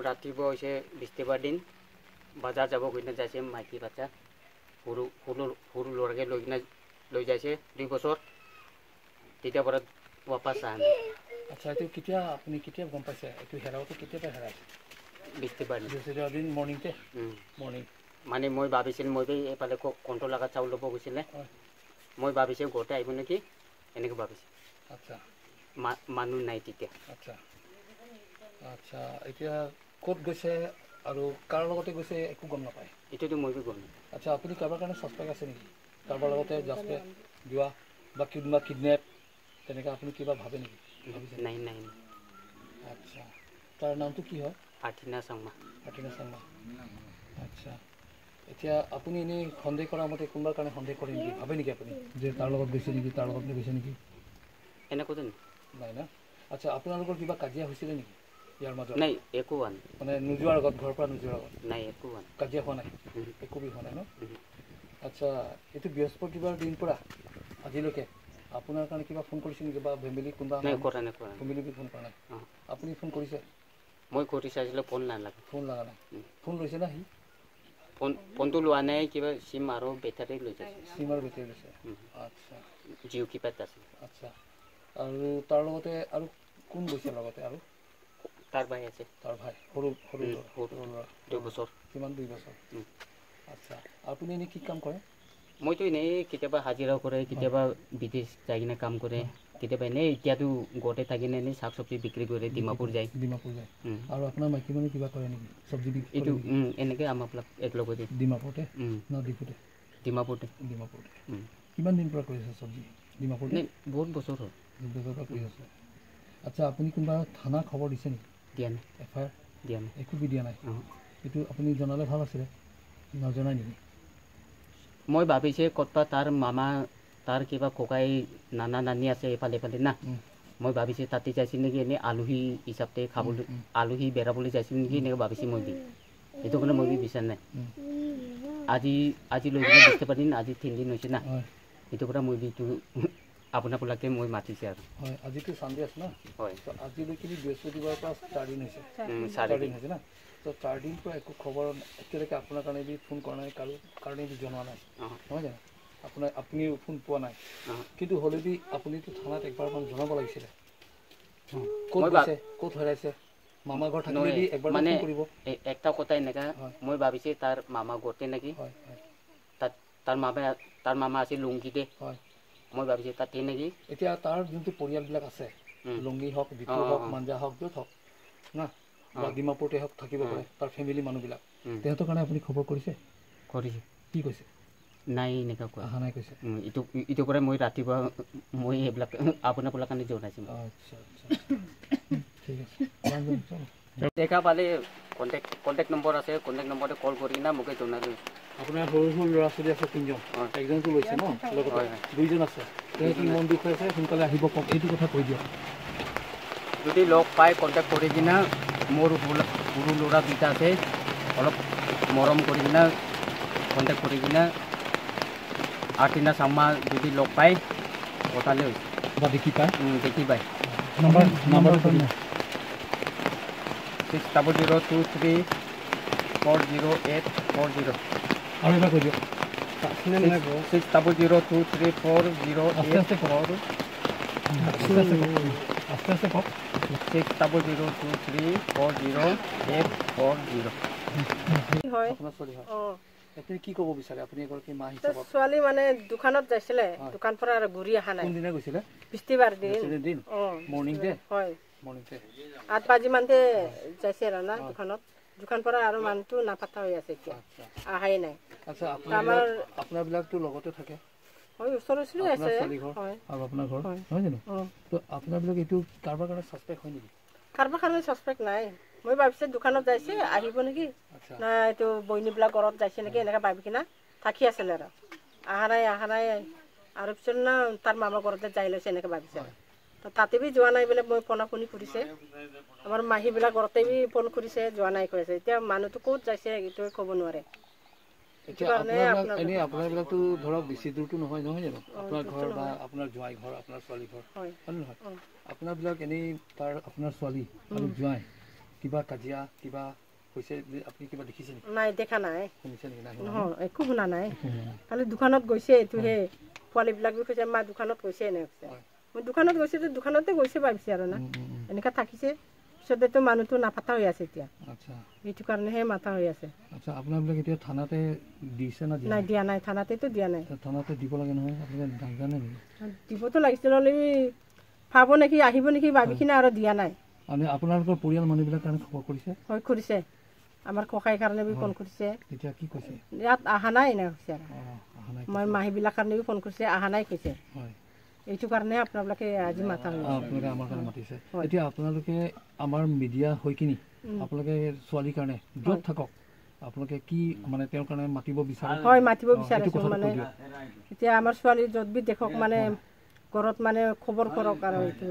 ৰাতিপুৱা হৈছে বৃহস্পতিবাৰ দিন বজাৰ যাব গৈ যাইছে মাইকী বাচ্চা সৰু সৰু সৰু ল'ৰাকে লৈ কিনে লৈ যাইছে 2 বছৰ, তেতিয়াৰ পৰা ৱাপাছ অহা নাই। আচ্ছা, এইটো কেতিয়া আপুনি কেতিয়া গম পাইছে এইটো হেৰাওঁতে কেতিয়াৰ পৰা হেৰাইছে? বৃহস্পতিবাৰ দিন। বৃহস্পতিবাৰ দিন মৰ্ণিংতে? মৰ্ণিং মানে মই ভাবিছিল মই এইফালে কণ্ট্ৰল লগা চাউল ল'ব গৈছিলে, মই ভাবিছোঁ ঘৰতে আহিব নেকি এনেকৈ ভাবিছোঁ। আচ্ছা, মানুহ নাই তেতিয়া। আচ্ছা আচ্ছা, এতিয়া ক'ত গৈছে আৰু কাৰ লগতে গৈছে একো গম নাপায়? এইটোতো মই গম নাপাওঁ। আচ্ছা, আপুনি কাৰোবাৰ কাৰণে ছাছপেক্ট আছে নেকি? কাৰোবাৰ লগতে জাছপেক্ট যোৱা বা কোনোবা কিডনেপ তেনেকৈ আপুনি কিবা ভাবে নেকি? নাই নাই। আচ্ছা, তাৰ নামটো কি হয়? আৰ্থিনা চাংমা। আৰ্থিনা চাংমা। আচ্ছা, এতিয়া আপুনি এনেই সন্দেহ কৰা মতে কোনোবাৰ কাৰণে সন্দেহ কৰে নেকি, ভাবে নেকি আপুনি যে তাৰ লগত গৈছে নেকি, তাৰ লগত গৈছে নেকি? এনেকুৱাতো নাই না। আচ্ছা, আপোনালোকৰ কিবা কাজিয়া হৈছিলে নেকি ইয়াৰ মাজত? নাই, একো হোৱা নাই। মানে নোযোৱাৰ আগত, ঘৰৰ পৰা নোযোৱাৰ আগত? নাই, একো হোৱা নাই। কাজিয়া হোৱা নাই? একো বি হোৱা নাই ন? আচ্ছা, এইটো বৃহস্পতিবাৰ দিন পৰা আজিলৈকে আপোনাৰ কাৰণে কিবা ফোন কৰিছে নেকি বা ফেমিলি কোনোবা? নাই, কৰা নাই। কৰা ফেমিলি ফোন কৰা নাই? আপুনি ফোন কৰিছে? মই কৰি চাইছিলোঁ, ফোন নালাগে। ফোন লগা নাই? ফোন লৈছে না সি? ফোনটো লোৱা নাই, কিবা চিম আৰু বেটাৰী লৈ যাইছে। চিম আৰু বেটাৰী লৈছে। আচ্ছা, জিঅ' কিপেড আছে। আচ্ছা, আৰু তাৰ লগতে আৰু কোন গৈছে লগতে? আৰু তাৰ ভাই আছে। তাৰ ভাই সৰু সৰু ল'ৰা? 2 বছৰ। কিমান? 2 বছৰ। আচ্ছা, আপুনি এনেই কি কাম কৰে? মইতো এনেই কেতিয়াবা হাজিৰাও কৰে, কেতিয়াবা বিদেশ যাই কিনে কাম কৰে, কেতিয়াবা এনেই এতিয়াতো ঘৰতে থাকি কিনে এনেই শাক চব্জি বিক্ৰী কৰে, ডিমাপুৰ যায়। ডিমাপুৰ যায়। আৰু আপোনাৰ মাইকী মানুহ কিবা কৰে নেকি? চব্জি বিক্ৰী এইটো এনেকৈ আমাৰবিলাক একেলগতে। ডিমাপুৰতে না ডিপুতে? ডিমাপুৰতে। ডিমাপুৰতে। কিমান দিন পৰা কৰি আছে চব্জি ডিমাপুৰতে? নাই, বহুত বছৰ হ'ল। বহুত বছৰৰ পৰা কৰি আছে। আচ্ছা, আপুনি কোনোবা থানা খবৰ দিছে নেকি? দিয়া নাই। এফ I R দিয়া নাই? একো বি দিয়া নাই। এইটো আপুনি জনালে ভাল আছিলে, নজনাই নেকি? মই ভাবিছে ক'তবা তাৰ মামা, তাৰ কিবা ককাই নানা নানি আছে এইফালে এইফালে না, মই ভাবিছে তাতে যাইছিল নেকি, এনেই আলহী হিচাপতে খাবলৈ, আলহী বেৰাবলৈ যাইছিল নেকি এনেকৈ ভাবিছে মই বি। সেইটো কাৰণে মই বি বিচাৰ নাই। আজি আজি লৈ কিনে বৃহস্পতিবাৰ দিন, আজি 3 দিন হৈছে না, সেইটো পৰা মই বি এইটো আপোনালোকে মই মাতিছে আৰু। হয়, আজিতো চানডে আছে না? হয়। আজিলৈকে বৃহস্পতিবাৰৰ পৰা 4 দিন হৈছে। 4 দিন হৈছে না? তো 4 দিন পৰা একো খবৰ এতিয়ালৈকে আপোনাৰ কাৰণে বি ফোন কৰা নাই, কাৰো কাৰণে বি জনোৱা নাই, নহয় জানো? আপোনাৰ আপুনিও ফোন পোৱা নাই, কিন্তু হ'লে বি আপুনিতো থানাত একবাৰমান জনাব লাগিছিলে। ক'ত গৈছে, ক'ত হেৰাইছে, মামা ঘৰ থাকিলে বি একবাৰ মানে একটা কথা এনেকা মই ভাবিছে তাৰ মামা ঘৰতে নেকি, তাত তাৰ মামা আছিল লুংগীতে, মই ভাবিছোঁ তাতে নেকি। এতিয়া তাৰ যোনটো পৰিয়ালবিলাক আছে, লুংগী হওক, ডিপু হওক, মাঞ্জা হওক, য'ত হওক না, বা ডিমাপুৰতে হওক থাকিব পাৰে তাৰ ফেমিলি মানুহবিলাক, তেহেঁতৰ কাৰণে আপুনি খবৰ কৰিছে? কৰিছে। কি কৈছে? নাই, এনেকুৱা কোৱা অহা নাই কৈছে। এইটো এইটোৰ পৰাই মই ৰাতিপুৱা মই সেইবিলাক আপোনালোকৰ কাৰণে জনাইছোঁ। আচ্ছা আচ্ছা, ঠিক আছে। দেখা পালে কণ্টেক্ট নম্বৰ আছে, কণ্টেক্ট নম্বৰতে কল কৰি কিনে মোকে জনালোঁ। আপোনাৰ সৰু সৰু ল'ৰা ছোৱালী আছে 3জন, একজনটো লৈছে ন লগতে, 2জন আছে, তেহেঁতি মন দুখ হৈ আছে, সোনকালে আহিব কওক, এইটো কথা কৈ দিয়ক। যদি লগ পাই কণ্টেক্ট কৰি কিনে, মোৰ সৰু ল'ৰা 2টা আছে, অলপ মৰম কৰি কিনে কণ্টেক্ট কৰি কিনে আৰ্থিনা চাংমা যদি লগ পাই পঠালে হৈছে বা দেখি পায়? দেখি পায়। নম্বৰ 600023 408 40। আৰু এবাৰ কৈ দিয়ক। 600023 408 4। আস্তে আস্তে কওক, আস্তে আস্তে কওক। 600023 408 40। হয়, আপোনাৰ ছোৱালী হয়। আপুনি কি ক'ব বিচাৰে আপুনি এগৰাকী মা হিচাপত? ছোৱালী মানে দোকানত যাইছিলে, দোকান পৰা আৰু ঘূৰি অহা নাই। কোনদিনা গৈছিলে? বৃহস্পতিবাৰ দিন। দিন মৰ্ণিংতে? হয়, মৰ্ণিংতে 8 বাজিমানতে যাইছে আৰু না দোকানত, দোকান পৰা আৰু মানুহটো নাপাতা হৈ আছে এতিয়া, অহাই নাই। আচ্ছা, আপোনাৰবিলাকতো লগতে থাকে? হয়, ওচৰ ওচৰি আছে। আৰু আপোনাৰ ঘৰ নহয় জানো? তো আপোনাৰবিলাক এইটো কাৰোবাৰ কাৰণে ছাছপেক্ট হয় নেকি? কাৰোবাৰ কাৰণে ছাছপেক্ট নাই, মই ভাবিছোঁ দোকানত যাইছে আহিব নেকি, না এইটো বৈনীবিলাক ঘৰত যাইছে নেকি, এনেকৈ ভাবি কিনা থাকি আছিলে আৰু অহা নাই অহা নাই। আৰু পিছত না তাৰ মামা ঘৰতে যাই লৈছে এনেকৈ ভাবিছে আৰু। তো তাতে বি যোৱা নাই বোলে, মই ফোনা ফোনি কৰিছে, আমাৰ মাহীবিলাক ঘৰতে বি ফোন কৰিছে, যোৱা নাই কৈ আছে। এতিয়া মানুহটো ক'ত যাইছে এইটোৱে ক'ব নোৱাৰে। এতিয়া এনেই আপোনাৰবিলাকতো ধৰক বেছি দূৰটো নহয়, নহয় জানো? আপোনাৰ ঘৰ বা আপোনাৰ জোঁৱাই ঘৰ, আপোনাৰ ছোৱালী ঘৰ, হয় নহয়? আপোনাৰবিলাক এনেই তাৰ আপোনাৰ ছোৱালী আৰু জোঁৱাই কিবা কাজিয়া কিবা হৈছে আপুনি কিবা দেখিছে নেকি? নাই, দেখা নাই। শুনিছে নেকি? নাই, নহয়, একো শুনা নাই। খালি দোকানত গৈছে, এইটো সেই পোৱালিবিলাক বি কৈছে মা দোকানত গৈছে এনে কৈছে। মই দোকানত গৈছে তো দোকানতে গৈছে ভাবিছে আৰু না, এনেকুৱা থাকিছে। পিছতেতো মানুহটো নাপাতা হৈ আছে এতিয়া। এইটো কাৰণেহে মাথা হৈ আছে। আচ্ছা, আপোনাৰবিলাক এতিয়া থানাতে দিছে না? নাই, দিয়া নাই, থানাতেতো দিয়া নাই। থানাতে দিব লাগে নহয়, আপোনালোকে নাজানে নেকি? দিবতো লাগিছিল, হ'লে ভাব নেকি আহিব নেকি ভাবি কিনে আৰু দিয়া নাই। মানে আপোনালোকৰ পৰিয়াল মানুহবিলাক কাৰণে খবৰ কৰিছে? হয়, কৰিছে। আমাৰ ককাইৰ কাৰণে বি ফোন কৰিছে। তেতিয়া কি কৈছে? ইয়াত অহা নাই এনে কৈছে আৰু। মই মাহীবিলাক কাৰণে বি ফোন কৰিছে, অহা নাই কৈছে। এইটো কাৰণে আপোনালোকে আজি মাতা হৈছে। আপোনালোকে আমাৰ কাৰণে মাতিছে। এতিয়া আপোনালোকে আমাৰ মিডিয়া হৈ কিনি আপোনালোকে ছোৱালীৰ কাৰণে য'ত থাকক আপোনালোকে কি মানে তেওঁৰ কাৰণে মাতিব বিচাৰে? হয়, মাতিব বিচাৰিছোঁ। মানে এতিয়া আমাৰ ছোৱালী য'ত বি দেখক, মানে ঘৰত মানে খবৰ কৰক আৰু। এইটো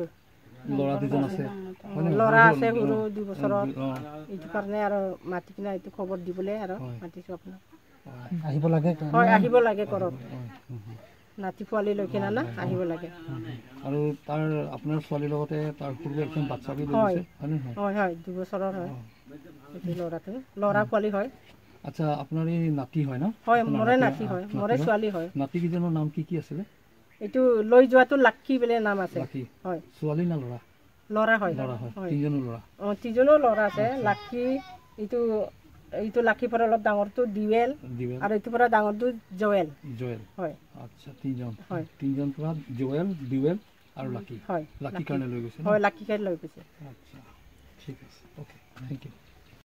ল'ৰা দুজন আছে, ল'ৰা আছে সৰু 2 বছৰত, এইটো কাৰণে আৰু মাতি কিনে এইটো খবৰ দিবলৈ আৰু মাতিছোঁ আপোনাক। আহিব লাগে। হয়, আহিব লাগে ঘৰত, নাতি পোৱালি লৈ কিনে না আহিব লাগে। আৰু তাৰ আপোনাৰ ছোৱালীৰ লগতে তাৰ সৰু একজন বাচ্চা বি লৈ গৈছে, হয় নে নহয়? হয় হয়, 2 বছৰৰ হয় এইটো ল'ৰাটো, ল'ৰা পোৱালি হয়। আচ্ছা, আপোনাৰ এই নাতি হয় ন? হয়, মোৰে নাতি হয়, মোৰে ছোৱালী হয়। নাতি কেইজনৰ নাম কি কি আছিলে? এইটো লৈ যোৱাটো লাক্ষী বুলি নাম আছে। হয়। ছোৱালী না ল'ৰা? ল'ৰা হয়। ল'ৰা হয়। তিনিজনো ল'ৰা? অঁ, তিনিজনো ল'ৰা আছে। লাক্ষী এইটো, এইটো লাক্ষীৰ পৰা অলপ ডাঙৰটো দিৱেল, আৰু এইটোৰ পৰা ডাঙৰটো জয়েল। জয়েল, হয়। আচ্ছা, তিনিজন। হয়, তিনিজন পৰা জয়েল, দিৱেল আৰু লাকি। হয়, লাকি কাৰণে লৈ গৈছে? হয়, লাকি কাৰণে লৈ গৈছে। আচ্ছা, ঠিক আছে, অ'কে, thank U.